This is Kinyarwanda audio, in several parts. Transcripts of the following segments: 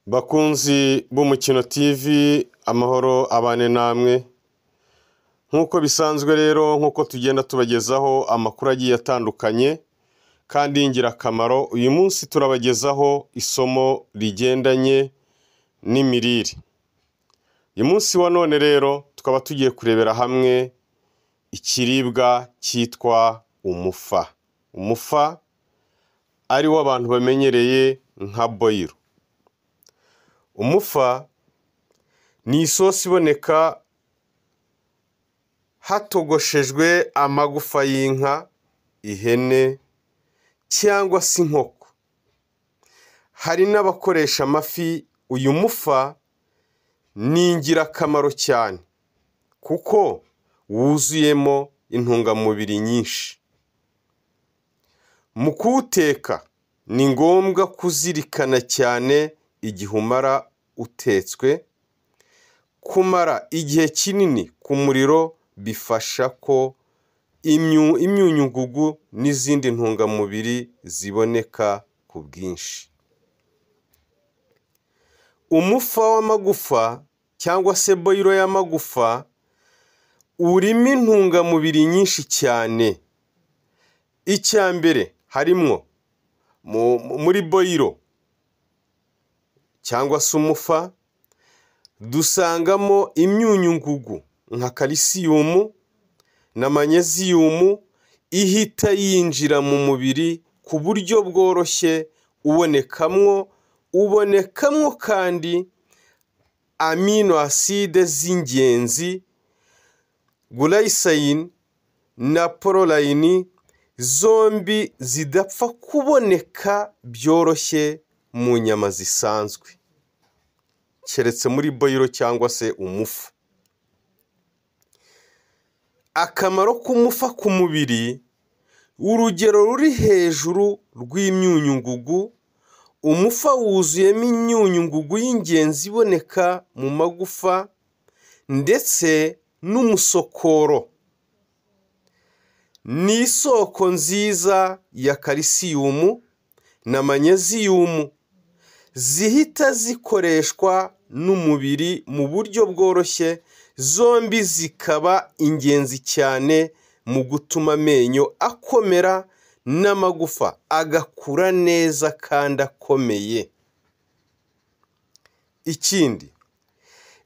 Bakunzi b'Umukino TV, amahoro abane namwe. Nk'uko bisanzwe rero, nk'uko tugenda tubagezaho amakuru agiye atandukanye kandi y'ingirakamaro, uyu munsi turabagezaho isomo rigendanye n'imirire. Uyu munsi wa none rero tukaba tugiye kurebera hamwe ikiribwa cyitwa umufa. Umufa ari wo abantu bamenyereye nka boyiro. Umufa ni isosi iboneka hatogoshejwe amagufa y'inka, ihene cyangwa se inkoko. Hari n'abakoresha amafi. Uyu mufa ni ingirakamaro cyane kuko wuzuyemo intungamubiri nyinshi. Mu kuwuteka ni ngombwa kuzirikana cyane igihe umara utetswe. Kumara igihe kinini ku muriro bifasha ko imyunyungugu n'izindi ntungamubiri ziboneka ku bwinshi. Umufa w'amagufa cyangwa se boyiro y'amagufa urimo intungamubiri nyinshi cyane. Icya mbere harimwo muri boyiro cyangwa se umufa dusangamo imyunyungugu nka kalisiyumu na manyeziyumu ihita yinjira mu mubiri ku buryo bworoshye. Ubonekamwo kandi amino acide z'ingenzi glycine na proline, zombi zidapfa kuboneka byoroshye mu nyama zisanzwe, keretse muri boyiro cyangwa se umufa. Akamaro k'umufa ku mubiri: urugero ruri hejuru rw'imyunyungugu. Umufa wuzuyemo imyunyungugu y'ingenzi iboneka mu magufa ndetse n'umusokoro. Ni isoko nziza ya kalisiyumu na manyeziyumu zihita zikoreshwa n'umubiri mu buryo bworoshye, zombi zikaba ingenzi cyane mu gutuma amenyo akomera n'amagufa agakura neza kandi akomeye. Ikindi,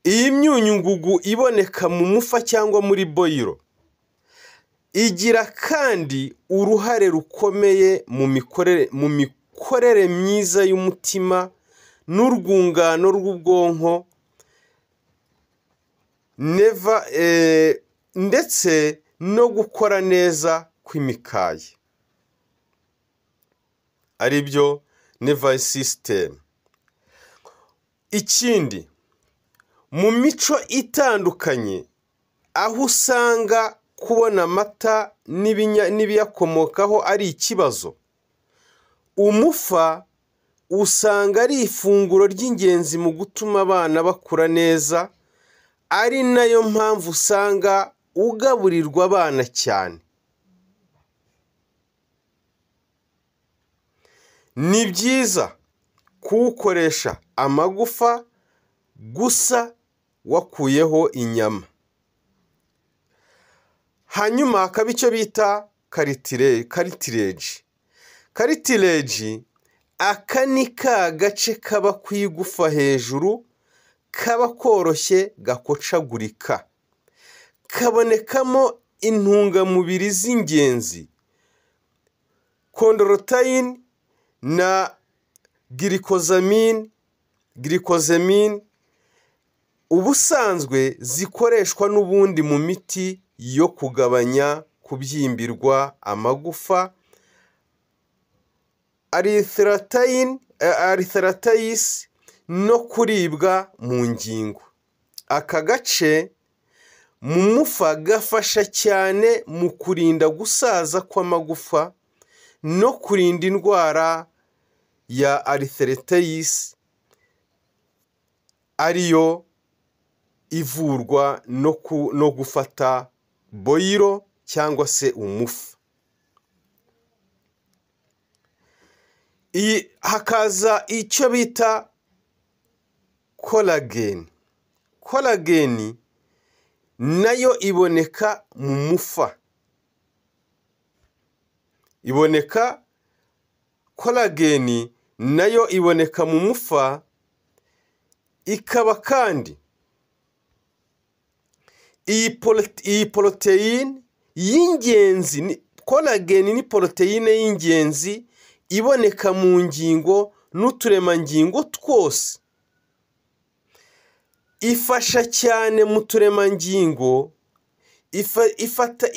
iyi myunyungugu iboneka mu mufa cyangwa muri boyiro igira kandi uruhare rukomeye mu mikorere myiza y'umutima n'urwungano rw'ubwonko ndetse no gukora neza kw'imikaya, aribyo nervous system. Ikindi, mu mico itandukanye aho usanga kubona amata n'ibiyakomokaho ari ikibazo, umufa usanga ari ifunguro ry'ingenzi mu gutuma abana bakura neza, ari nayo mpamvu usanga ugaburirwa abana cyane. Ni byiza kuwukoresha amagufa gusa wakuyeho inyama. Hanyuma hakaba icyo bita cartilage. Cartilage aka ni ka gace kaba ku igufa hejuru, kaba koroshye gakocagurika. Kabonekamo intungamubiri z'ingenzi chondroitin na glucosamine, ubusanzwe zikoreshwa n'ubundi mu miti yo kugabanya kubyimbirwa amagufa, arthritis no kuribwa mu ngingo. Aka gace mu mufa gafasha cyane mu kurinda gusaza kw'amagufa no kurinda indwara ya arthritis, ariyo ivurwa no gufata boyiro cyangwa se umufa. Iyi hakaza icyo bita Collagen. Collagen nayo iboneka mu mufa. Iboneka collagen nayo iboneka mu mufa, ikaba kandi iyi poroteyine y'ingenzi. Collagen ni poroteyine y'ingenzi iboneka mu ngingo n'uturemangingo twose. Ifasha cyane mu turemangingo,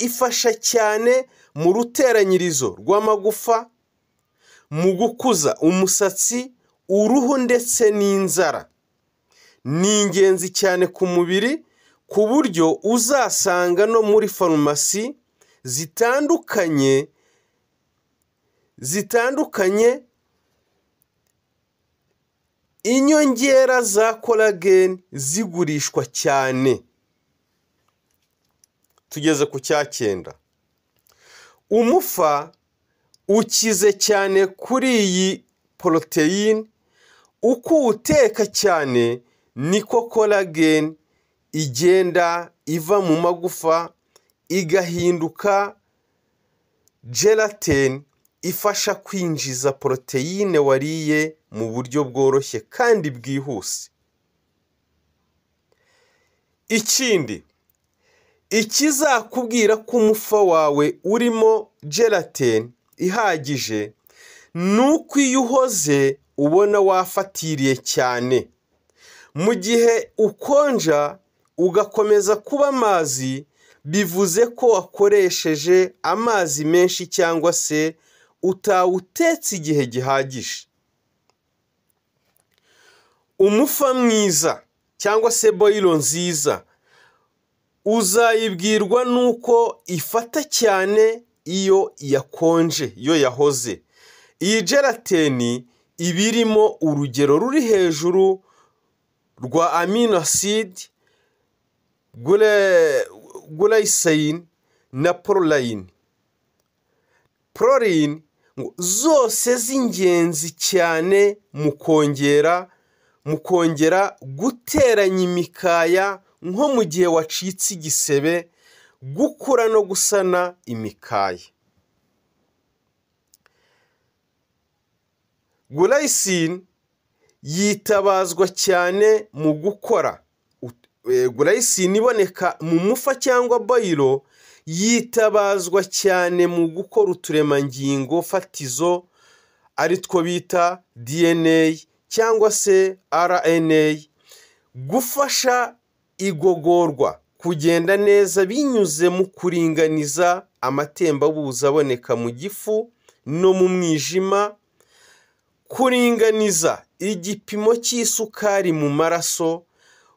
ifasha cyane mu ruteranyirizo rw'amagufa, mu gukuza umusatsi, uruhu ndetse n'inzara. Ni ingenzi cyane ku mubiri, ku buryo uzasanga no muri farumasi zitandukanye inyongera za collagen zigurishwa cyane. Tugeze ku cya 9. Umufa ukize cyane kuri iyi poroteyine, uko uwuteka cyane niko collagen igenda iva mu magufa igahinduka gelatine, ifasha kwinjiza poroteyine wariye mu buryo bworoshye kandi bwihuse. Ikindi ikizakubwira ko umufa wawe urimo gelatine ihagije ni uko iyo uhoze ubona wafatiriye cyane. Mu gihe ukonja ugakomeza kuba amazi, bivuze ko wakoresheje amazi menshi cyangwa se utawutetse igihe gihagije. Umufa mwiza cyangwa se boyiro nziza uzayibwirwa nuko ifata cyane iyo yakonje, iyo yahoze. Iyi gelatine iba irimo urugero ruri hejuru rwa amino acid, glycine na proline. Proline zose z'ingenzi cyane mu kongera guteranya imikaya, nko mu gihe wacitse igisebe, gukura no gusana imikaya. Glycine yitabazwa cyane mu gukora. Glycine iboneka mu mufa cyangwa boyiro yitabazwa cyane mu gukora uturemangingo fatizo, ari two bita DNA cyangwa se RNA, gufasha igogorwa kugenda neza binyuze mu kuringaniza amatembabuzi aboneka mu gifu no mu mwijima, kuringaniza igipimo cy'isukari mu maraso,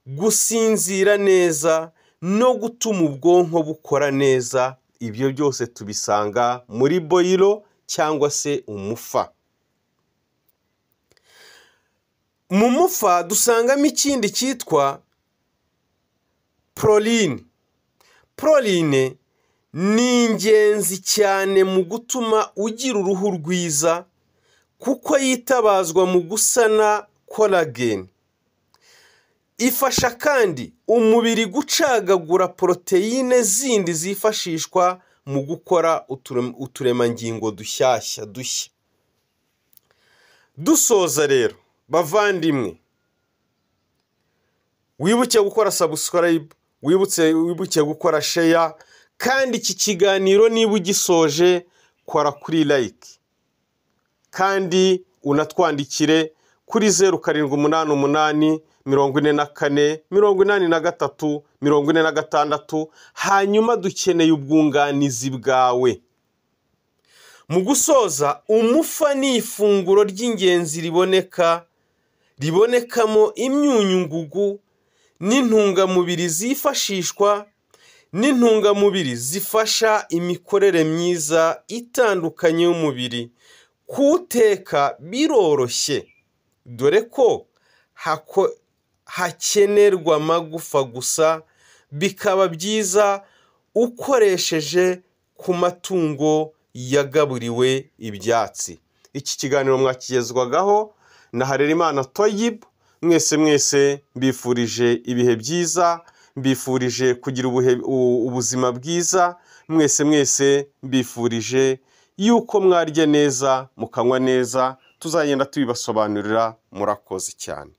gusinzira neza no gutuma ubwonko bukora neza. Ibyo byose tubisanga muri boyiro cyangwa se umufa. Mu mufa dusangamo ikindi cyitwa proline. Proline ni ingenzi cyane mu gutuma ugira uruhu rwiza, kuko yitabazwa mu gusana collagen. Ifasha kandi umubiri gucagagura poroteyine zindi zifashishwa mu gukora uturemangingo dushyashya dushya. Dusoza rero bavandimwe, wibuke gukora subscribe, wibuke gukora share, kandi iki kiganiro niba ugisoje kora kuri like, kandi unatwandikire kuri 0788 44 83 46. Hanyuma dukeneye ubwunganizi bwawe. Mu gusoza, umufa ni ifunguro ry'ingenzi ribonekamo imyunyungugu n'intungamubiri zifashishwa n'intungamubiri zifasha imikorere myiza itandukanye y'umubiri. Kuwuteka biroroshye, dore ko hakenerwa amagufa gusa, bikaba byiza ukoresheje ku matungo yagaburiwe ibyatsi. Iki kiganiro mwakigezwagaho na Harerimana Toyib. Mwese mwese mbifurije ibihe byiza, mbifurije kugira ubuzima bwiza, mwese mwese mbifurije yuko mwarya neza mukanywa neza, tuzagenda tubibasobanurira. Murakoze cyane.